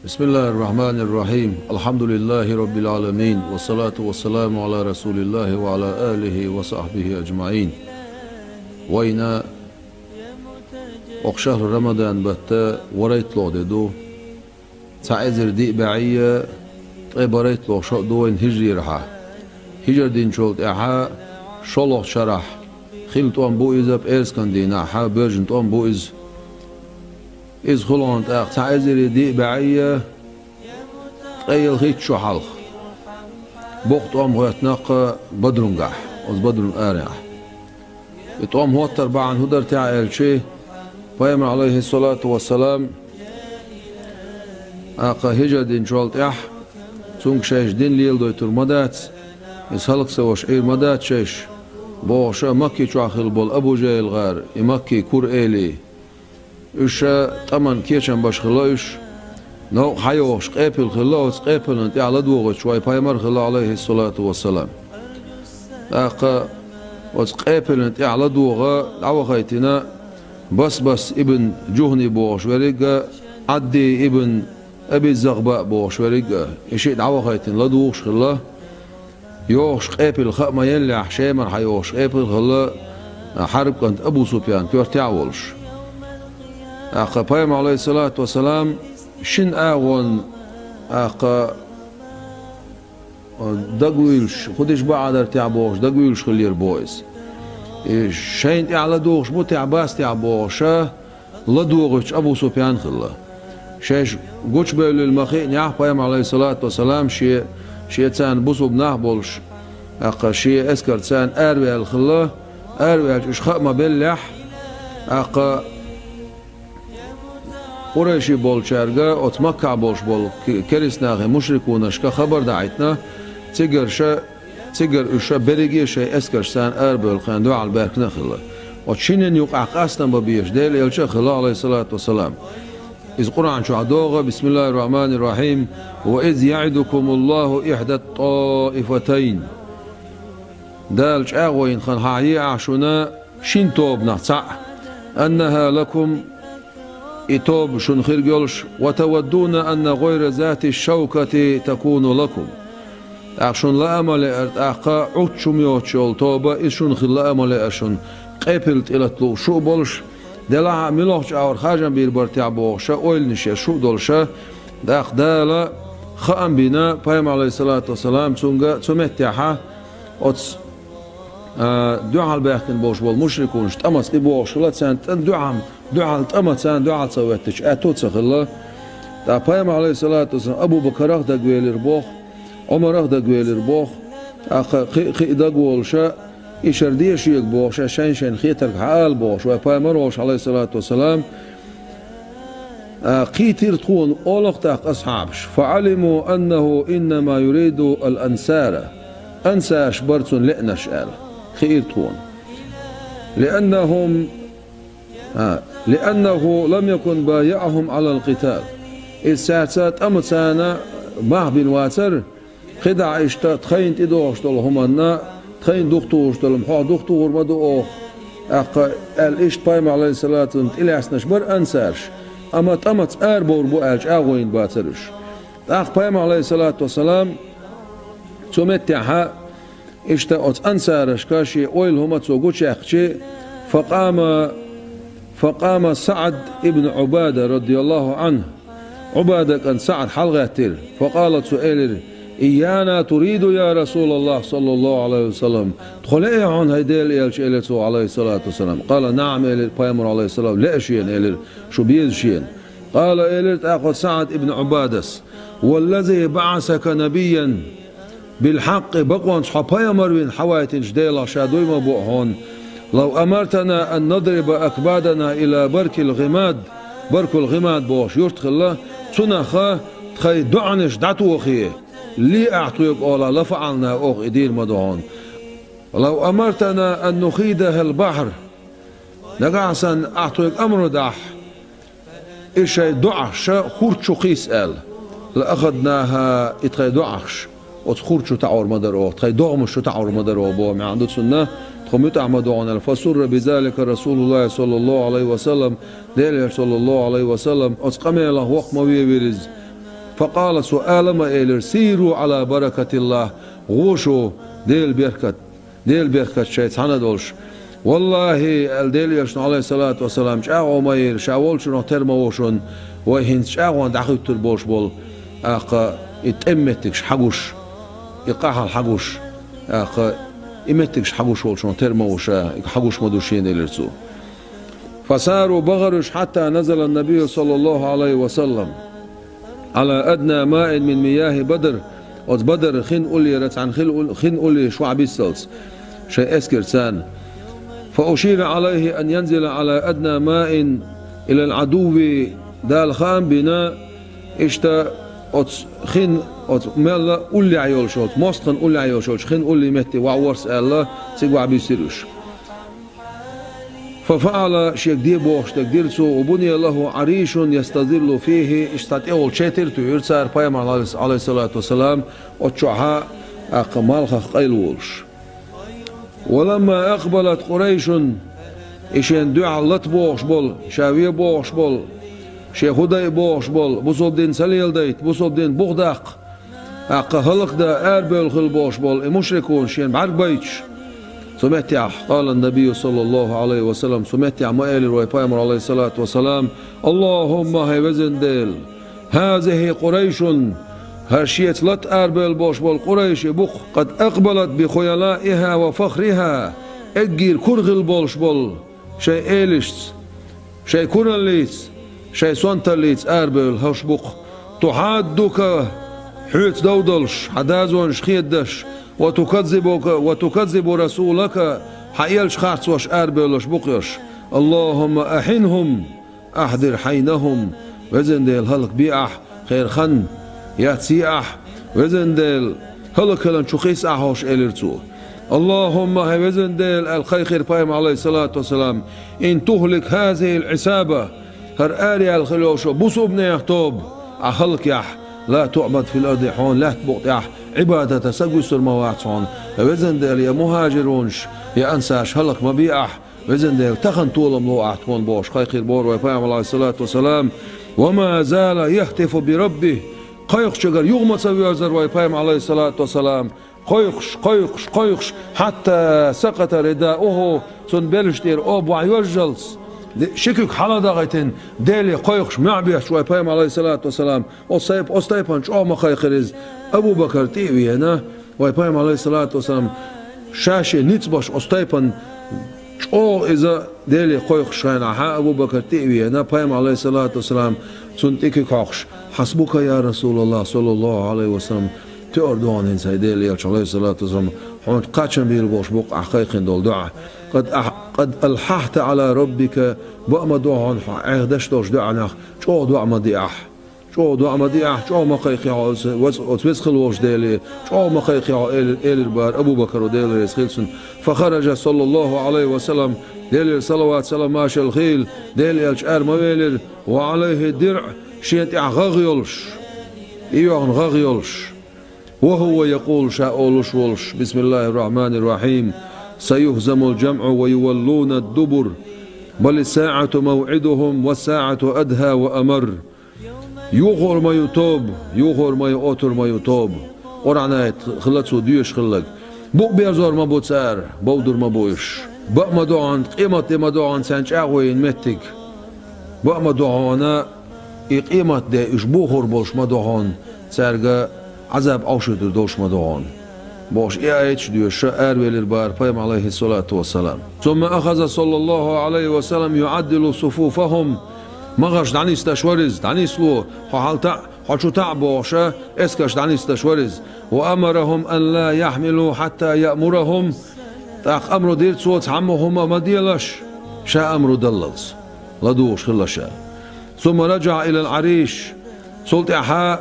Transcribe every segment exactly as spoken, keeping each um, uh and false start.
بسم الله الرحمن الرحيم. الحمد لله رب العالمين. والصلاة والسلام على رسول الله وعلى آله وصحبه أجمعين. Вайна оху шахьру Рамадан бетта варайтталгӀа де ду. Цхьа эзар диъ бӀаьи ткъе барайтталгӀа шо а ду вайна хӀижрерхьа. ХӀижар динчул тӀаьхьа шолгӀа шарахь хилла тӀом бу иза, пӀераскан дийнахьа боьжна тӀом бу иза. Иза хилла хьуна тӀаккха цхьа эзар диъ бӀаьи ткъе ялхитта шо хьалха. Боккха тӀом хӀоьттина-кх Бадрунгахь, оцу Бадрун арахь. И тӀом хӀоттар бахьана хӀун дара техьа аьлча, Пайхамар, Ӏалайхиссалату вассалам, тӀаккха хӀижар динчул тӀаьхьа, цуьнга шайша дин леладойтур ма дац, иза хӀаллаксавеш Ӏийр ма дац шайша, бохуш, Макки чохь хилла болу Абу ЖахӀил-гӀар, и Макки кура элий. Уьш тӀаман кечам беш хилла уьш. Новкъа схьайогӀуш къепила хилла, оцу къепилна тӀехь ладогӀуьйтуш вайн Пайхамар хилла, Ӏалайхиссалату вассалам. ТӀаккха оцу къепилна тӀехь ладогӀа дӀавахийтина Басбас ибн Жухни бохуш верриг а, Ӏадди ибн Аби Загъба бохуш верриг а, и шиъ дӀавахийтина ладугӀуш хилла. ЙогӀуш къепила хаа ма еллехь, Шемара схьайогӀуш къепила хилла Хьарб кӀант Абу Суфьян коьртехь а волуш. ТӀаккха Пайхамар, Ӏалайхиссалату вассалам, шина агӀонна, тӀаккха, дагавуьйлуш, хӀун деш бу Ӏа дара техьа бохуш, дагавуьйлуш хиллера боху иза. И шайна тӀехь ладугӀуш бу техьа, бац техьа бохуша, ладогӀуьйтуш Абу Суфьян хилла. Шайша гучубевлла ма-хиънехь, Пайхамар, Ӏалайхиссалату вассалам, шен, шен царна бусулба нах болуш, тӀаккха шен эскар царна араваьлла хилла, араваьлча уьш хаа ма беллехь, тӀаккха къурайши болчаьрга, оцу Маккахь болуш болу ке-, керистанахе мушрикунашка хабар даӀийтина, цигара ша Цигара уьш берриге а шайн эскарш царна арабевлла хенахь дуьхьал баьхкина а хилла. Оцу шинна юкъахь къастам бан безаш Делан элча а хилла, Ӏалайхиссалату вассалам. Иза Къуръан чохь догӀу: «Бисмиллахир-рахманир-рахим. Ва из яӀидукумуллаху ихьдат-тӀаифатайн». Дала чӀагӀо йина хан хьахьа йийр ю шуна шина тобанах цхьаъ. «Аннаха лакум», и тоба шуна хир йолуш, «ва таваддуна анна гӀайра зати шавкати такуну лакум». ТӀаккха шуна лаа ма лаьара, тӀаккха Ӏуттуш хӀума йоцуш йолу тоба, иза шуна хила лаа ма лаьара шуна, къепилла тӀелата лууш шу а болуш, делахь а муьлхачу агӀор харжам бийр бара техьа бохуша, ойланаш еш шу а долуша, тӀаккха Дала хаам бина, Пайхамар, Ӏалайхиссалату вассалам, цуьнга цу меттехьа оцу а, дуьхьал баьхкина болуш болу мушрикунаш тӀамаца тӀебогӀуш хилла, царна тӀе-, дуьхьал, дуьхьал тӀамаца царна дуьхьал ца хӀоьттича, аьтту а ца хилла. ТӀаккха Пайхамар, Ӏалайхиссалату вассалам, Абу Бакарах дагавелира боху, Ӏумарах дагавелира боху, тӀаккха кхин а, кхин а дагаволуша, и шара де шега бохуша, шайн-шайна хетарг хьаала бохуш, вайн Пайхамар волуш, Ӏалайхиссалату вассалам, а, кхийтира тхуна олакх тӀаккха асхьабаш. «Фаъалиму аннаху иннама юриду ал-ансара». Ансарш бара цунна леанарш аьлла, хиира тхуна. «Лианнахум», а, «лианнаху лам якун баяъахум алал къитал». Иза цаьрца тӀамаца царна мах бина вацара, кхидӀа иштта тхайна тӀедогӀуш долу хӀуманна, тхайна духтухуш долу, хьох духтухур ма ду оха, тӀаккха аьлла иштта Пайхамар, Ӏалайхиссалату вассалам, тӀелаьцнарш бара ансарш, амма тӀамаца арабовр бу аьлла чӀагӀо йина бацара уьш. ТӀаккха Пайхамар, Ӏалайхиссалату вассалам, цу меттехьа иштта оцу ансарашка шен ойла хӀума цо гучуяьккхичи, факъама, факъама СаӀд ибн Ӏубада, радияллаху Ӏанху. Ӏубада кӀант СаӀд хьалагӀаьттира. Факъала, цо элира: «Ийяна туриду, я Расулаллах, саллаллаху Ӏалайхи ва саллам? Тхо лаьий хьуна, хӀай Делан элча?» — элира цо, Ӏалайхиссалату вассалам. Къала: «НаӀам», — элира Пайхамар, Ӏалайхиссалам, — «лаьа шена», — элира, — «шу беза шена». Къала, элира тӀаккха СаӀд ибн Ӏубадас: «Валлази баӀасака набийян билхьакъкъи, бакъонца хьо пайхамар вина хьавайтинчу Делах ша дуй ма бу хьуна. Лав амартана ан надриба акбадана ила баркил гӀимад», баркул гӀимад бохуш юрт хилла, цунах тхайн доӀанаш дӀатохий, ле ахь тхоьга олахь, лафаӀална, оха и дийр ма ду хьуна. Лав амартана ан нухидахал бахьр, нагахь санна ахь тхоьга амр дахь, и шайн доӀахша хурч чу кхийса аьлла. Ла ахаднаха, и тхайн доӀахш оцу хурч чу таӀор ма дара оха, тхайн догӀмаш чу таӀор ма дара оха боху маьӀна ду цунна, тхо муьтӀахь ма ду хьуна аьлла. Фасурра бизалика Расулуллахи саллаллаху Ӏалайхи ва саллам, Делан элча саллаллаху Ӏалайхи ва саллам оцу къамелах воккха ма вевира иза. فقال, цо ала ма элира: سيروا على بركة الله, гӀо шу Делан беркат, Делан беркат шайца цхьаьна долуш. ВаллахӀи, аьлла Делан Элчано, Ӏалайхиссалату вассалам, чӀагӀо ма йийра, ша волчунах тера ма ву шуна, вай хӀинца чӀагӀонна дӀахӀуьттур болуш болу, тӀаккха и тӀеман меттигаш хьагуш, и къахьал хьагуш, тӀаккха и меттигаш хьагуш волчунах тера ма ву ша, и хьагуш ма ду шена, элира цо. فساروا, бахара уьш, حتى نزل النبي صلى الله عليه وسلم على أدنى ماء من مياه بدر, оцу Бадар хин уллера цхьана хин ул-, хин улле шоьхьа биссалц шайн эскарца. فأشير عليه أن ينزل على أدنى ماء إلى العدو, Дала хаам бина, иштта оцу хин, оцу мелла уллехь йолуш, оцу мостагӀан уллехь йолуш, оцу хин улле метте ваха ворс аьлла, цига ваха бисира уьш. ففعل, шега де бохуш дерг дира цо, وبني له عريش يستظل فيه, иштта цхьа тӀехула четар туьйхира цара Пайхамарна, Ӏалайхиссалату вассалам, оцу чохьа, тӀаккха малхах къайлаволуш. ولما أقبلت قريش, и шен дуьхьал лата бохуш болу, ша ве бохуш болу, шен хӀу дайа бохуш болу, бусалба дин ца леладайта, бусалба дин бух даккха, тӀаккха хӀаллакдан арабевлла хила болуш болу и мушрикунаш шена бӀаьрг байташ. Цу меттехь, قال النبي صلى الله عليه وسلم, цу меттехь ма элира вай Пайхамар, Ӏалайхиссалату вассалам: اللهم, хӀай везан Дела, هذه قريش, хӀара шеца лата арабевлла болуш болу Къурайш и бу-кх, قد أقبلت بخيلائها وفخرها, эггара кура хила болуш болу шайн элашца, шайн кураллица, шайн сонталлица арабевлла хӀорш бу-кх. تحادك, хьоьца дов долуш, хьан дозанаш хедадеш, وتكذبك, وتكذب رسولك, хьан элча харцош арабевлларш бу-кх уьш. اللهم أحنهم أحضر حينهم, везан Дела, хӀаллакбе ахь, кхеран хан яц ахь, везан Дела, хӀаллакьхиларна чу кхисса ахь хӀорш, элира цо. اللهم, хӀай везан Дела, аьлла кхайкхира Пайхамар, Ӏалайхиссалату вассалам, إن تهلك هذه العصابة, хӀара араяьлла хила йолуш йолу бусалба нехан тоба ахь хӀаллакъяхь, لا تعبد في الأرض, хьуна лаьтта букъа тӀехь Ӏибадатан саг вуьсур ма вац хьуна. Везан Дела, я мухӀажирунаш, я ансарш хӀаллак ма бе ахь, везан Дела, тахана толам ло ахь тхуна, бохуш кхайкхира бохура вай Пайхамар, Ӏалайхиссалату вассалам. وما زال يهتف بربه, кхойкхучуьнгара юха ма ца воьрзура вай Пайхамар, Ӏалайхиссалату вассалам, кхойкхуш, кхойкхуш, кхойкхуш, حتى سقط رداؤه, цуьнан белшаш тӀера оба охьайоьжжалц, де-, ши куьг хьала дахийтина, Деле кхойкхуш мохь бетташ вай Пайхамар, Ӏалайхиссалату вассалам, оцу тайп-, оцу тайпана чӀогӀа ма кхайкхира иза. Абу Бакар тӀе а веана, вай Пайхамар, Ӏалайхиссалату вассалам, ша шен ницкъ беш оцу тайпана чӀогӀа иза Деле кхойкхуш хенахь, Абу Бакар тӀе а веана, Пайхамар, Ӏалайхиссалату вассалам, цунна тӀе куьг хьокхуш: حسبك يا رسول الله, саллаллахӀу Ӏалайхи ва саллам, тоьар ду хьуна хӀинца, хӀай Делан Элча, Ӏалайхиссалату вассалам, хьуна кхачам бийр болуш бу-кх ахь кхайкхина долу дуӀа. قد أح-, قد ألححت على ربك, баа ма ду хьуна хьо Ӏеха деш долчу дуӀанах, чӀогӀа дуӀа ма де ахь. ЧӀогӀа дуӀа ма де ахь, чӀогӀа ма кхайкхе хьо оцу, оцу веза хила волчу Деле, чӀогӀа ма кхайкхе хьо, элира, элира бара Абу Бакаро, Дела реза хила цунна. فخرج صلى الله عليه وسلم, Делера салават-салам, маршалла хуьлда, Делан Элча ара ма велира, وعليه درع, шен тӀехь гӀагӀ йолуш, и йоьхна гӀагӀ йолуш. وهو يقول, ша олуш волуш: بسم الله الرحمن الرحيم. سيهزم الجمع ويولون الدبر. بل الساعة موعدهم والساعة أدهى وأمر. Юхор ма ю тоба, юхор ма ю, отар ма ю тоба. Къуръан аят хилла цо доьшуш хилларг. Букъ берзор ма бу цара, бовдур ма бу уьш. Баа ма ду хьуна, къемат де ма ду хьуна царна чӀагӀо йина меттиг. Баа ма ду хьуна, и къемат де уьш бохор болуш ма ду хьуна, цаьрга Ӏазап Ӏовшуьйтур долуш ма ду хьуна. Бохуш, и аяташ доьшуш аравелира бара Пайхамар, Ӏалайхиссалату вассалам. ثم أخذ صلى الله عليه وسلم يعدل صفوفهم. МагӀарш дӀанисдеш вара иза, дӀанисло, хьо хьалта а, хьо чу та а бохуша, эскарш дӀанисдеш вара иза. وأمرهم أن لا يحملوا حتى يأمرهم. ТӀаккха амру дира цо, цхьаммо хӀума ма делаш, ша амру даллалц. ЛадугӀуш хилла ша. ثم رجع إلى العريش. Цул тӀаьхьа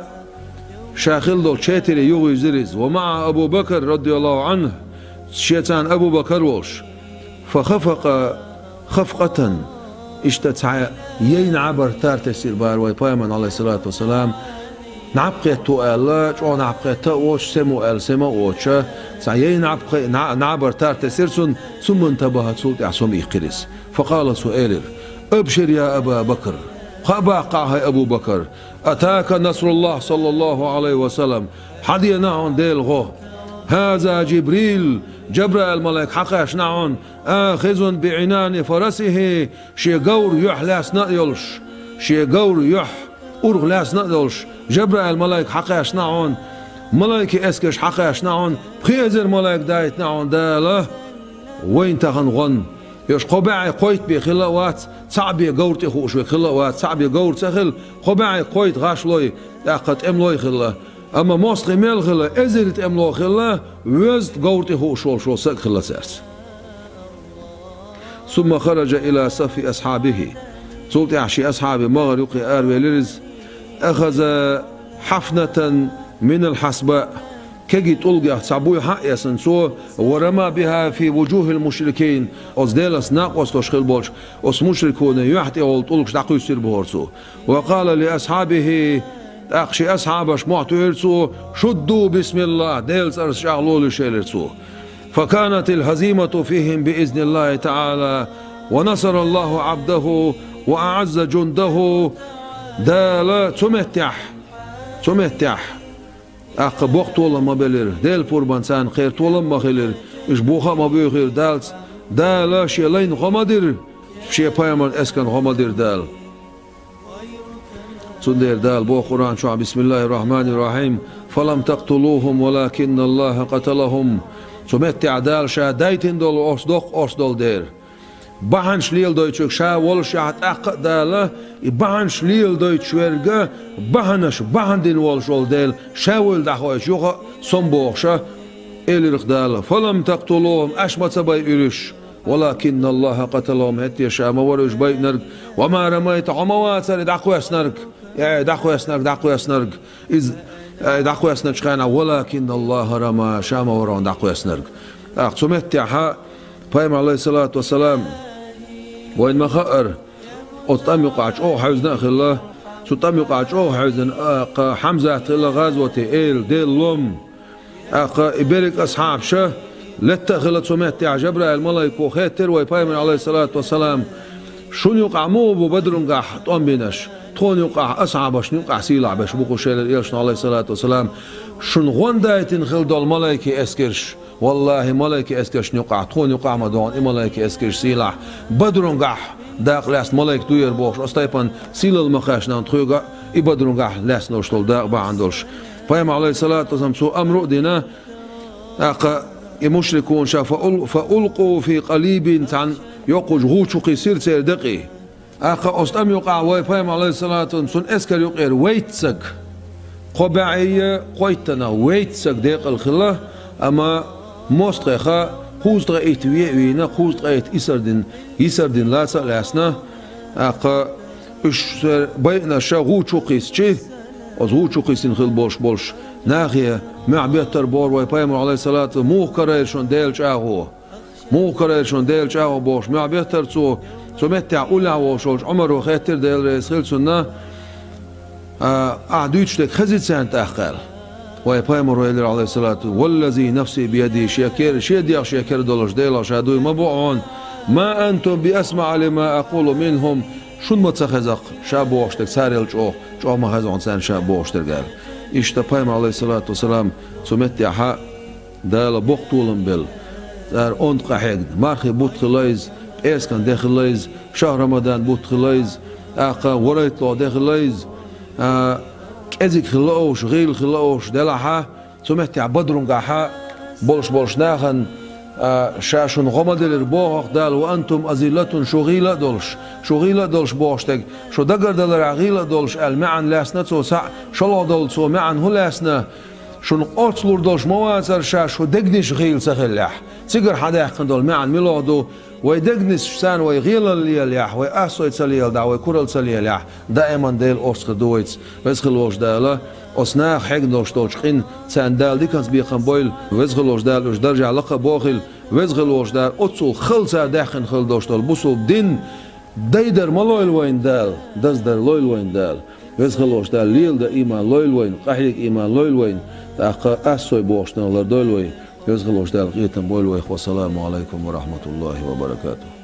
ша хилла долу четаре юхавирзира иза. ومعه أبو بكر رضي الله عنه. Шеца Абу Бакар волуш. فخفق خفقة. Иштта цхьа яй нӀабар тар тесира бара вай Пайхамарна, Ӏалайхиссалату вассалам. НӀаб кхетта аьлла, чӀогӀа нӀаб кхетта а воцуш, сема аьлла, сема а воцуша, цхьа яй нӀаб кхе-, нӀа-, нӀабар тар тесира цунна, ثم انتبه, цул тӀаьхьа сом иккхира иза. فقال, цо элира: أبشر يا أبا بكر. Кхаъ баккхахьа, хӀай Абу Бакр, атака насруллахӀ, саллаллахӀу Ӏалайхи ва саллам, хьадена хьуна Делан гӀо. ХӀаза Джибрил, Джабраил малайк хьакхаьчна хьуна, ахизун би Ӏинани фарасихӀи, шен говр юьхь лаьцна а йолуш, шен говр юьхь урх лаьцна а долуш, Джабраил малайк хьакхаьчна хьуна, малайкийн эскарш хьакхаьчна хьуна, пхи эзар малайк дайтина хьуна Дала, вайна тахана гӀо. Уьш кхо бӀе кхойтта бен хилла а вац, цхьаъ бен говр тӀе хууш верг хилла а вац, цхьаъ бен говр ца хилла, кхо бӀе кхойтта гӀашлой, тӀаккха тӀемалой хилла. Амма мостагӀий мел хилла, эзар тӀемало хилла, везткъа говр тӀе хууш волуш волу саг хилла цаьрца. Сумма хараджа иля саффи асхьабихӀи. Цул тӀаьхьа шен асхьабийн магӀар юккъе аравелира иза. Ахаза хьафнатан минал хьасба. Кегий тӀулгех цхьа буй хьа а эцна цо, ва рама бихӀа фи вуджухӀил мушрикин, оцу Делаца накъост долуш хилла болчу оцу мушрикийн юьхь тӀехула тӀулгаш дӀакхуьссира бохура цо. Ва къала ли асхьабихӀи, тӀаккха шен асхьабашка мохь туьйхира цо, шудду бисмиллахӀ, Делан цӀарах чӀагӀлолуьйтуш элира цо. Факанатил хӀазимату фихӀим би изниллахӀи таӀала, ва насараллахӀу Ӏабдаху, ва аӀазза джундаху. Дала цу меттехь, цу меттехь тӀаккха боккха толам ма белира, Делан пурбанца царна кхеран толам а ма хилира, уьш боха а ма буьйхира Далца. Дала шен лайна гӀо ма дира, шен пайхамаран эскарна гӀо ма дира Дала. Цундела Дала боху Къуръан чохь: «Бисмиллахир-рахманир-рахим. Фалам тактулухум, валакинналлаха каталахум». Цу меттехь Дала ша дайтина долу орца доккха орца долу дела. Бахьанаш леладойтучуьнга ша волушехь, тӀаккха а Дала, и бахьанаш леладойтуш верг бахьанаш бахьана дина волуш волу дела, ша вуйла дӀахойтуш юха а сом бохуша, элира-кх Дала: «Фалам тактулухум, аш ма ца байира уьш, валакинналлаха каталахум, хӀетте ша ма вара уьш байинарг, ва ма рамайта, хьо ма вацара и дӀакхоьссинарг, э, дӀакхоьссинарг, дӀакхоьссинарг». Иза, э, дӀакхоьссинчу хенахь, «Валакинналлаха рама», ша ма вара хьуна дӀакхоьссинарг. ТӀаккха цу меттехьа Пайхамар, алейхиссалату вассалам, вайна ма хаъара, оцу тӀам юкъахь чӀогӀа хьаьвзина а хилла, цу тӀам юкъахь чӀогӀа хьаьвзина, а, кха, Хьамзат хилла гӀазоте, эла, Делан лом. ТӀаккха и берриг асхьабаша летта а хилла цу меттехь, Жабраил малайко хеттира вай Пайхамар, алейхиссалату вассалам: «Шуна юкъахь муха бу Бадрунгахь тӀом бинарш? Тхуна юкъахь, асхьабашна юкъахь сийлахь берш бу-кх уьш», — элира элчано, алейхиссалату вассалам. «Шуна гӀон дайтина хилла долу малайкийн эскарш, валлахи, малайкийн эскаршна юкъахь, тхуна юкъахь ма ду хьуна и малайкийн эскарш сийлахь. Бадрунгахь дакъа лаьцна малайк дуьйр бохуш, оцу тайпана сийлалла ма кхаьчна хьуна тхоьга, и Бадрунгахь лаьцна долуш долу дакъа бахьана долуш». Пайхамар, алейхиссалату вассалам, цо амру а дина, тӀаккха и мушрикунаша фа ул-, фа улкъу фи къалибин, цхьана йоккхачу гӀу чу кхиссира церан декъий. ТӀаккха оцу тӀам юкъахь вай Пайхамар, алейхиссалату вассалам, цуьнан эскар юкъера вейтта саг, кхо бӀе кхойттанах вейтта саг декъала хилла, амма мостагӀех кхузткъе итт вен а вийна, кхузткъе итт йисар дина, йисар дина лаца а лаьцна, тӀаккха уьш церан байинарша гӀу чу кхиссича, оцу гӀу чу кхиссина хилла болуш болуш нахе мохь беттара бохура вай Пайхамар, алейхиссалату вассалам: «Муха карийра шуна Делан чӀагӀо? Муха карийра шуна Делан чӀагӀо?» — бохуш, мохь беттара цо. Цу меттехь уллехь волуш волчу Ӏумаро хеттира, Дела реза хила цунна: «А, ахьа дуьйцуш дерг хезий царна тӀаккха?» — аьлла. Вай Пайхамаро элира, алейхиссалату: «Валлази нафси биядихи, шен кер-, шен дегӀ шен кара долуш Делах ша дуй ма бу хьуна, ма антум би асмаӀа лима акъулу минхум, шуна ма ца хеза-кх ша бохуш дерг царел чӀогӀа, чӀогӀа ма хеза хьуна царна ша бохуш дерг», — аьлла. Иштта Пайхамар, алейхиссалату вассалам, цу меттехьа Дала боккха толам белла, цара онда къахьегна, мархи бутт хилла иза, пӀераскан де хилла иза, шахӀр Рамадан бутт хилла иза, тӀаккха ворайтталгӀа де хилла иза, а, кӀезиг хилла олуш, гӀийла хилла олуш делахьа, цу меттехь Бадрунгахьа болуш болуш нахана, а, ша шуна гӀо ма делира боху-кх Дала: «Ва антум азиллатун», шу гӀийла а долуш, шу гӀийла а долуш бохуш дерг, шу дагардаларехь гӀийла а долуш аьлла маьӀна лаьцна цо схьа, шолгӀа долу цо маьӀна хӀун лаьцна? Шуна орцлур долуш ма вацара ша, шу дегнаш гӀийла ца хиллехь. Цигара хьадаьккхина долу маьӀна муьлха ду? Вай дегнаш царна вай гӀелалла лелахь, вай ассой ца леладахь, вай куралла ца лелахь, даиман Дела орцхир ду вайца. Веза хила волуш Дала оцу наха хьегна долуш долчу къин царна Дала диканца бекхам бойла. Веза хила волуш Дала уьш даржехь лакха а бохийла. Веза хила волуш Дала оццул хала цара даьккхина хила долуш долу бусулба дин дайдар ма лойла вайна Дала, даздар лойла вайна Дала. Веза хила волуш Дала леладан ийман лойла вайна, къахьега ийман лойла вайна, тӀаккха ассой бохуш нах лардойла вай. Веза хила волуш Дала къинхетам бойла вайх. Вассаламу алайкум ва рахматуллахи ва баракатух.